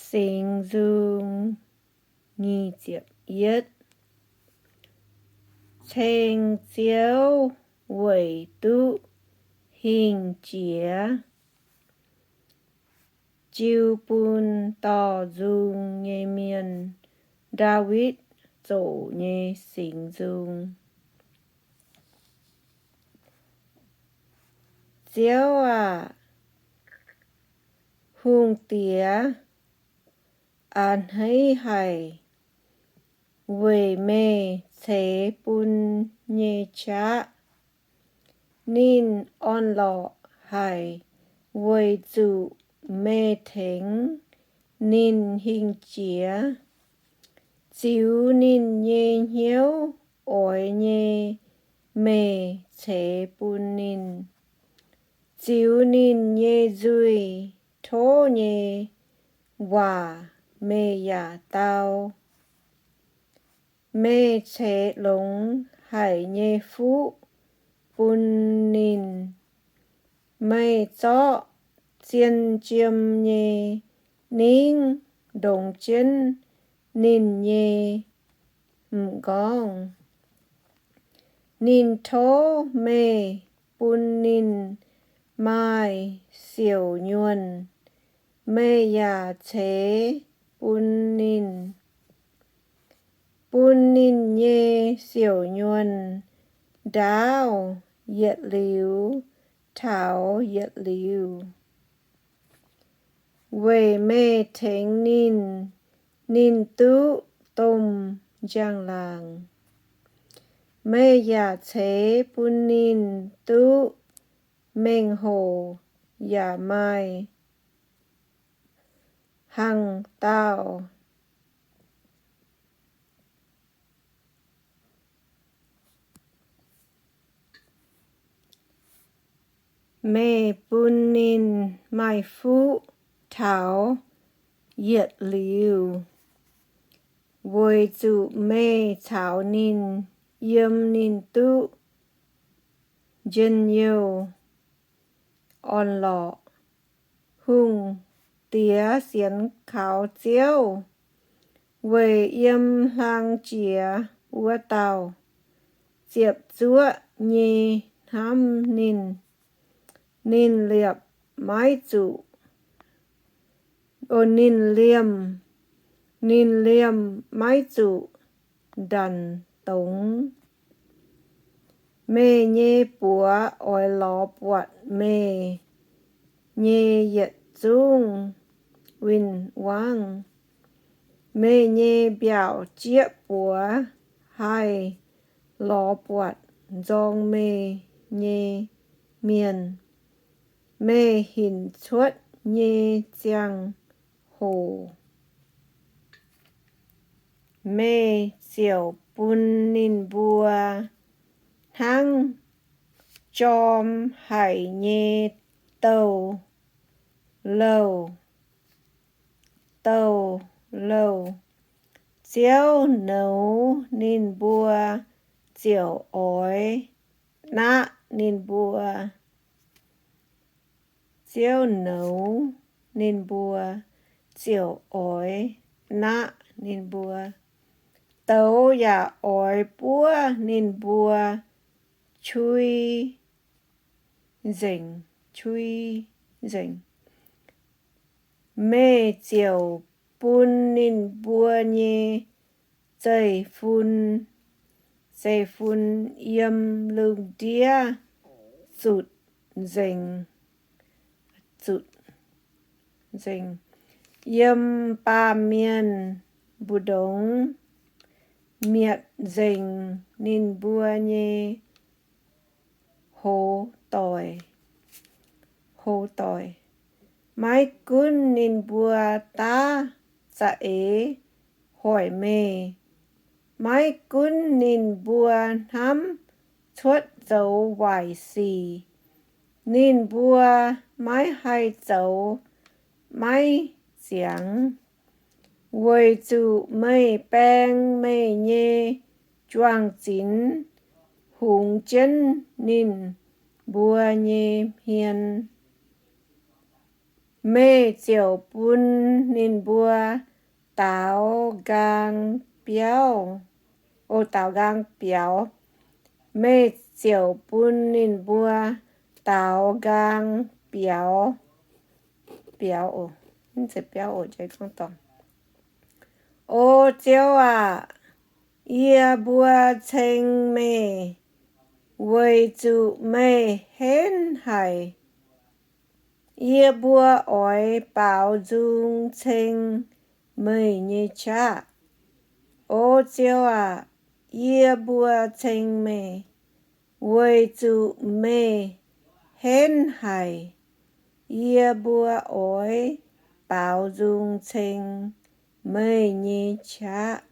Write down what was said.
Singx Nzung. Ceng Ziouv weic duqv hingh jiex, jiu bun dorh nzung nyei mienh, Ndaawitv Zoqc nyei Singx Nzung. Ziouv aah! Hungh Diex a'hneiv haic weic meih ceix bun nyei qaqv. Ninh orn-lorqc haic weic zuqc meih tengx ninh hingh jiex. Ziux ninh nyei hnyouv oix nyei meih ceix bun ninh. Ziux ninh nyei nzuih tov nyei waac meih yaac dau. Meih ceix longx haic nyei fuqv bun ninh. Meih zorqv zien jiem nyei ningv ndongx jienv ninh nyei m'nqorngv. Ninh tov meih bun ninh maaih siouc nyuonh, meih yaac ceix bun ninh. Bun ninh nyei siouc nyuonh ndaauv yietc liuz taux yietc liuz. Weic meih tengx ninh, ninh duqv domh njang-laangc. Meih yaac ceix bun ninh duqv mengh hoc yaac maaih hnaangx-daauh. Meih bun ninh maaih fuqv taux yietc liuz, weic zuqc meih caux ninh yiem ninh duqv njien-youh orn-lorqc. Hungh Diex sienx kaux Ziouv, weic yiem hlang jiex wuov dauh ziepc zuoqv nyei hnamv ninh. Ninh liepc maiv zuqc, o, ninh liemh, ninh liemh maiv zuqc ndanc dongz. Meih nyei buoz oix lorz buatc meih nyei yietc zungv win-wangv. Meih nyei mbiaauc jieqv buoz haih lorz buatc nzorng meih nyei mienh. Meih hinc cuotv nyei ziangh hoc, meih ziouc bun ninh mbuo hnangv jorm haic nyei douh louh, douh louh. Ziouv nouz ninh mbuo ziouc oix naqv ninh mbuo. Ziouv nouz ninh mbuo ziouc oix naqv ninh mbuo. Douz yaac oix buov ninh mbuo cui nzengc, cui nzengc. Meih ziouc bun ninh mbuo nyei zeiv-fun, zeiv-fun yiem lungh ndiev zutc nzengc, zutc nzengc. Yiem baamh mienh mbu'ndongx mietc nzengc ninh mbuo nyei hoz doic, hoz doic. Maiv gunv ninh mbuo daav za'eix hoic meih, maiv gunv ninh mbuo hnamv cuotv zoux waaic sic, ninh mbuo maiv haih zoux maiv ziangx. Weic zuqc meih baeng meih nyei juang-zinx hungx jienv ninh mbuo nyei hmien. Meih ziouc bun ninh mbuo daaux nqaang biauv, o, daaux nqaang biaux. Meih ziouc bun ninh mbuo daaux nqaang biaux, biaux, o, biauv, o, O Ziouv aah! Yie mbuo ceng meih weic zuqc meih henv haic. Yie mbuo oix baaux nzung ceng meih nyei qaqv. O Ziouv aah! Yie mbuo ceng meih weic zuqc meih henv haic. Yie mbuo oix baaux nzung ceng meih nyei qaqv.